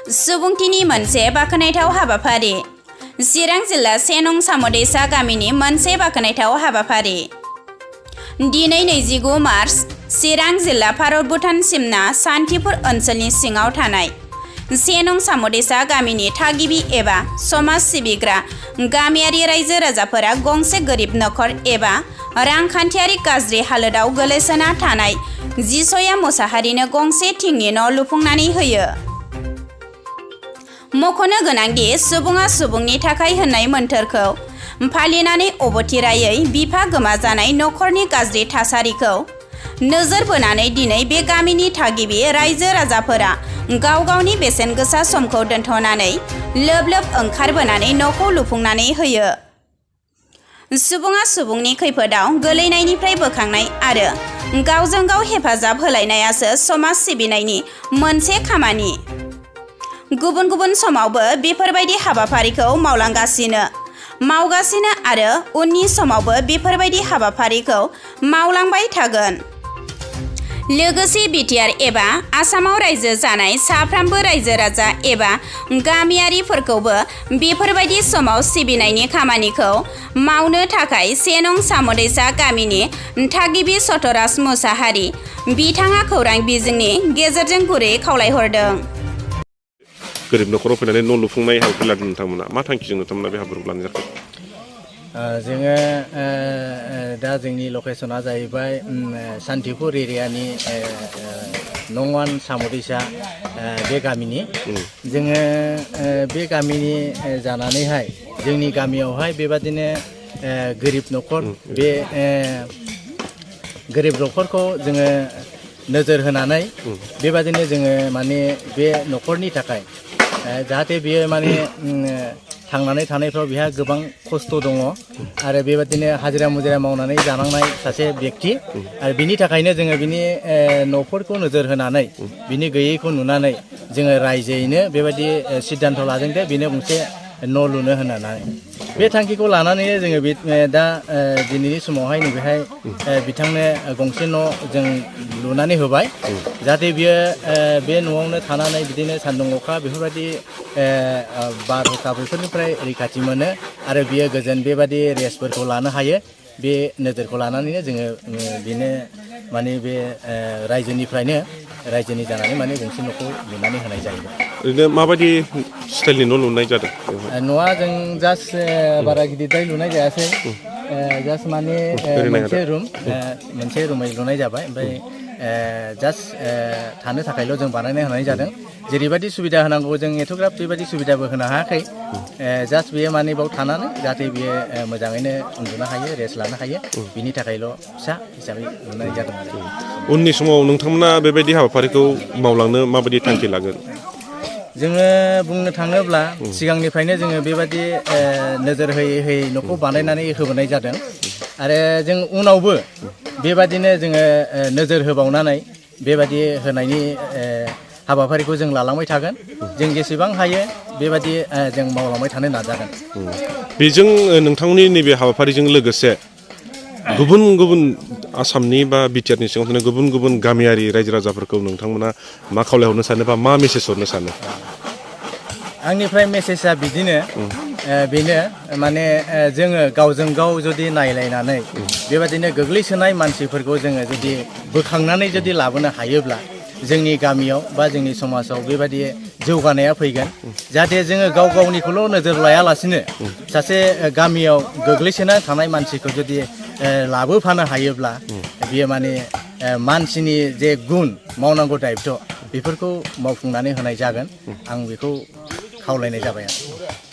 सुबुंथिनि मोनसे बाखनायथाव हाबाफारि चिरां जिल्ला 1 नं साम'दैसा गामिनि मोनसे बाखनायथाव हाबाफारि दिनै 29 मार्च चिरां जिल्ला भारत भुटान सिमना सान्तिपुर ओनसोलनि सिङाव थानाय 1 नं साम'दैसा गामिनि थागिबि एबा समाज सिबिग्रा गामियारि रायजो राजाफोरा गंसे गोरिब नख'र एबा रांखान्थियारि गाज्रि हालोदाव गोलैसोना थानाय जिसया मोसाहारिनो गंसे थिंनि न' लुफुंनानै होयो। मख'नो गोनांदि सुबुङा सुबुंनि थाखाय होननाय मोन्थोरखौ फालिनानै अबथिरायै बिफा गोमाजानाय नख'रनि गाज्रि थासारिखौ नोजोर बोनानै दिनै बे गामिनि थागिबि रायजो राजाफोरा गाव गावनि बेसेन गोसा समखौ दोनथ'नानै लोब लोब ओंखारबोनानै न'खौ लुफुंनानै होयो। सुबुङा सुबुंनि खैफोदाव गोलैनायनिफ्राय बोखांनाय आरो गावजों गाव हेफाजाब होलायनायासो समाज सिबिनायनि मोनसे खामानि। गुबुन गुबुन समावबो बेफोरबायदि हाबाफारिखौ मावगासिनो आरो उननि समावबो बेफोरबायदि हाबाफारिखौ मावलांबाय थागोन। लोगोसे बिटिआर एबा आसामाव रायजो जानाय साफ्रोमबो रायजो राजा एबा गामियारिफोरखौबो बेफोरबायदि समाव सिबिनायनि खामानिखौ मावनो थाखाय 1 नं साम'दैसा गामिनि थागिबि सतराज मोसाहारि बिथाङा खौरां बिजोंनि गेजेरजों गुरैयै खावलायहरदों। गोरिब नखराव फैनानै न' लुफुंनाय हाबाफारि लादों नोंथांमोना मा थांखिजों नोंथांमोना बे हाबाफारिखौ लानाय जाखो? जोङो दा जोंनि लकेसना जाहैबाय सान्तिपुर एरियानि नं 1 साम'दैसा बे गामिनि जोङो बे गामिनि जानानैहाय जोंनि गामियावहाय बेबादिनो गोरिब नखर बे गोरिब नखरखौ जोङो नोजोर होनानै बेबादिनो जोङो माने बे नखरनि थाखाय जाहाथे बियो माने थांनानै थानायफ्राव बिहा गोबां खस्थ' दङ आरो बेबादिनो हाजिरा मुजिरा मावनानै जानांनाय सासे व्यक्ति आरो बिनि थाखायनो जोङो बिनि न'फोरखौ नोजोर होनानै बिनि गैयैखौ नुनानै जोङो रायजोयैनो बेबायदि सिद्धान्त लादों दे बेनो गंसे न' लुनो होननानै बे थांखिखौ लानानैनो जोङो दा दिनैनि समावहाय नैबेहाय बिथांनो गंसे न' जों लुनानै होबाय जाहाथे बियो बे न'आवनो थानानै बिदिनो सान्दुं अखा बेफोरबायदि बारहुंखा बेफोरनिफ्राय रैखाथि मोनो आरो बियो गोजोन बेबादि रेस्टफोरखौ लानो हायो। बे नोजोरखौ लानानैनो जोङो बेनो माने बे रायजोनि जानानै माने गंसे न'खौ लुनानै होनाय जाहैबाय। ओरैनो माबायदि स्टाइलनि न' लुनाय जादों? न'आ जों जास्ट बारा गिदिरद्राय लुनाय जायासै जास्ट माने मोनसे रुमै लुनाय जाबाय ओमफ्राय जास्ट थानो थाखायल' जों बानायना होनाय जादों। जेरैबायदि सुबिदा होनांगौ जों एथ'ग्राब बेबायदि सुबिदाबो होनो हायाखै जास्ट बेयो माने बाव थानानै जाहाथे बियो मोजाङैनो उन्दुनो हायो रेस्ट लानो हायो बिनि थाखायल' फिसा हिसाबै लुनाय जादों आरो। उननि समाव नोंथांमोना बेबायदि हाबाफारिखौ मावलांनो माबायदि थांखि लागोन? जोङो बुंनो थाङोब्ला सिगांनिफ्रायनो जोङो बेबायदि नोजोर होयै न'खौ बानायनानै होबोनाय जादों आरो जों उनावबो बेबादिनो जोङो नोजोर होबावनानै बेबादि होनायनि हाबाफारिखौ जों लालांबाय थागोन। जों जेसेबां हायो बेबादि जों मावलांबाय थानो नाजागोन। बेजों नोंथांनि नैबे हाबाफारिजों लोगोसे गुबुन गुबुन आसामनि बा बिटिआरनि सिङाव थानाय गुबुन गुबुन गामियारि रायजो राजाफोरखौ नोंथांमोना मा खावलायहरनो सानो बा मा मेसेज हरनो सानो? आंनिफ्राय मेसेजआ बेनो माने जोङो गावजों गाव जुदि नायलायनानै बेबादिनो गोग्लैसोनाय मानसिफोरखौ जोङो जुदि बोखांनानै जुदि लाबोनो हायोब्ला जोंनि गामियाव बा जोंनि समाजाव बेबादि जौगानाया फैगोन। जाहाथे जोङो गाव गावनिखौल' नोजोर लायालासिनो सासे गामियाव गोग्लैसोना थानाय मानसिखौ जुदि लाबोफानो हायोब्ला बियो माने मानसिनि जे गुन मावनांगौ दायित्व बेफोरखौ मावफुंनानै होनाय जागोन। आं बेखौ खावलायनाय जाबाय आरो।